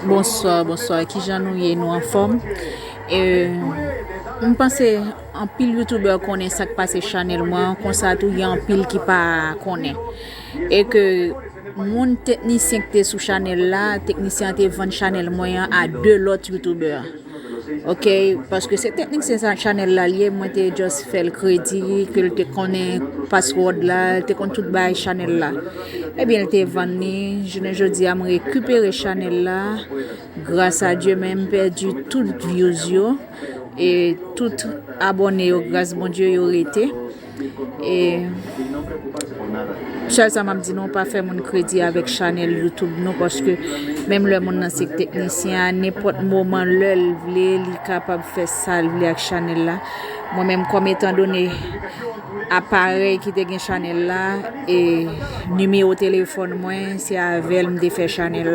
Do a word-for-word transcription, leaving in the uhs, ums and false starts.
Bonswa, bonswa. Kijan nou ye? Nou anfòm? E, m panse anpil youtubè konnen sa k pase chanèl mwen an, konsa tou gen anpil ki pa konnen. E ke moun teknisyen ki te sou chanèl la, teknisyen an te vann chanèl mwen an a de lòt youtubè. Ok, paske se teknisyen sa chanèl la l ye, mwen te just fè l kredi ke l te konnen password la, l te konn tout bagay chanèl la. Ebyen, l te vann li, jounen jodi a, m rekipere chanèl la, gras a Dye, men m pèdi tout views yo, e tout abòne yo, gras Bondye, yo rete. E sèl sa m ap di nou, pa fè moun kredi avèk chanèl youtube nou, paske menm lè moun nan se teknisyen an, nenpòt moman lè l vle, li kapab fè sa l vle ak chanèl la. Mwen menm, kòm etandone aparèy ki te gen chanèl la, e nimewo telefòn mwen, se avè l m te fè chanèl la.